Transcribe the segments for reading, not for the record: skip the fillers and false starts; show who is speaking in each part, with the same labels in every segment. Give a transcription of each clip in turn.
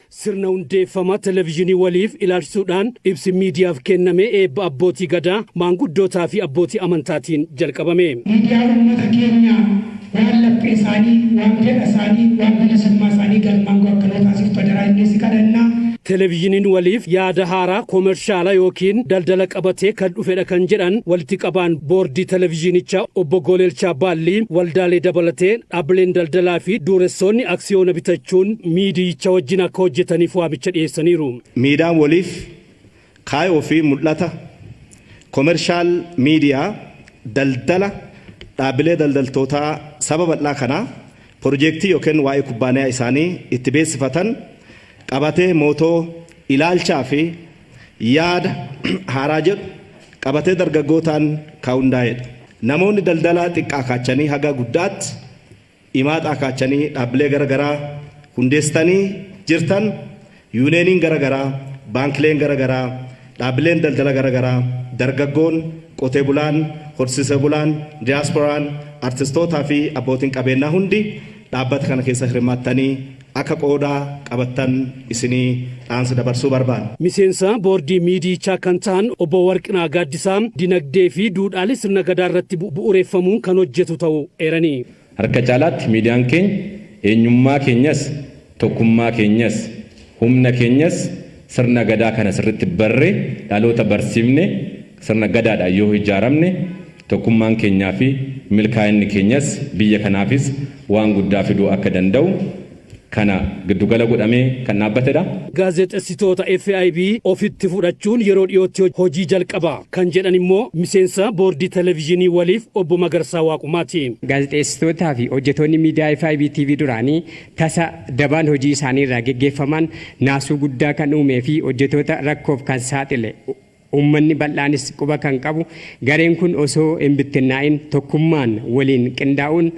Speaker 1: Sirna hundeeffama televezyiinii waliif ilaalchisuudhaan ibsi miidiyaaf kenname eebba abbootii gadaa, maanguddootaa fi abbootii amantaatiin jalqabame.
Speaker 2: Miidiyaan uummata keenya waan laphee isaanii, waan fedha isaanii, waan bilisummaa isaanii galmaan ga'u akka nu taasiftu adaraa jennee si kadhanna.
Speaker 1: Televezyiiniin waliif yaada haaraa koomershaala yookiin daldala qabatee kan dhufedha kan jedhan walitti qabaan boordii televezyiinichaa obbo Goleelchaa Baallii, waldaalee dabalatee dhaabbileen daldalaa fi dureessoonni aksiyoona bitachuun miidiyicha wajjin akka hojjetaniif waamicha dhiyeessaniiru.
Speaker 3: Miidiyaan waliif kaayoo fi mul'ata commercial media daldala dhaabbilee daldaltootaa saba bal'aa kanaa piroojeektii yookiin waa'ee kubbaaniyaa isaanii itti beeksifatan qabatee, mootoo ilaalchaa fi yaada haaraa jedhu qabatee dargaggootaan kan hundaa'edha. Namoonni daldalaa xiqqaa kaachanii haga guddaatti imaaxaa kaachanii dhaabbilee garaagaraa hundeessitanii jirtan, yuuneeniin garaagaraa, baankileen garaagaraa, dhaabbileen daldala garaagaraa, dargaggoon, qotee bulaan, horsiisee bulaan, diyaaspooraan, artistootaa fi abbootiin qabeenyaa hundi dhaabbata kana keessa hirmaattanii akka qoodaa qabattan isinii dhaamsa dabarsuu barbaada.
Speaker 1: Miseensa boordii miidiyichaa kan ta'an obbo Warqinaa Gaaddisaa dinagdee fi duudhaalee sirna gadaa irratti bu'uureffamuun kan hojjetu ta'uu eeranii.
Speaker 4: Harka caalaatti miidiyaan keenya eenyummaa keenyas, tokkummaa keenyas, humna keenyas sirna gadaa kana sirriitti barree dhaloota barsiifne, sirna gadaadhaan yoo ijaaramne, tokkummaan keenyaa fi milkaa'inni keenyas biyya kanaafis waan guddaa fiduu akka danda'u kana giddugala godhamee kan dhaabbatedha.
Speaker 1: Gaazexeessitoota FIB ofitti fudhachuun yeroo dhiyootti hojii jalqaba kan jedhan immoo miseensa boordii televezyiinii waliif obbo Magarsaa Waaqumaati.
Speaker 5: Gaazexeessitootaa fi hojjettoonni miidiyaa FIB TV duraanii tasa dabaan hojii isaanii irraa geggeeffaman naasuu guddaa kan uumee fi hojjettoota rakkoof kan saaxile, uummanni bal'aanis quba kan qabu, gareen kun osoo hin bittinnaa'in tokkummaan waliin qindaa'uun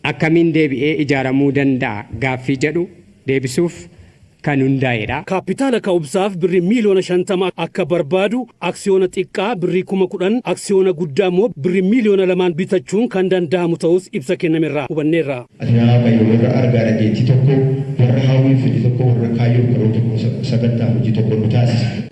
Speaker 5: akkamiin deebi'ee ijaaramuu danda'a gaaffii jedhu deebisuuf kan hundaa'edha.
Speaker 1: Kaapitaala ka'umsaaf birrii 50 miiliyoona akka barbaadu, aksiyoona xiqqaa birrii 10,000, aksiyoona guddaa immoo birrii 2 miiliyoona bitachuun kan danda'amu ta'us ibsa kennamerraa hubanneerra.
Speaker 6: Ati Waaqayyo, warra argaa dhageettii tokko, warra hawwii fedhi tokko, warra kaayyoo qaroo tokko, sagantaa hojii tokko nu taasise.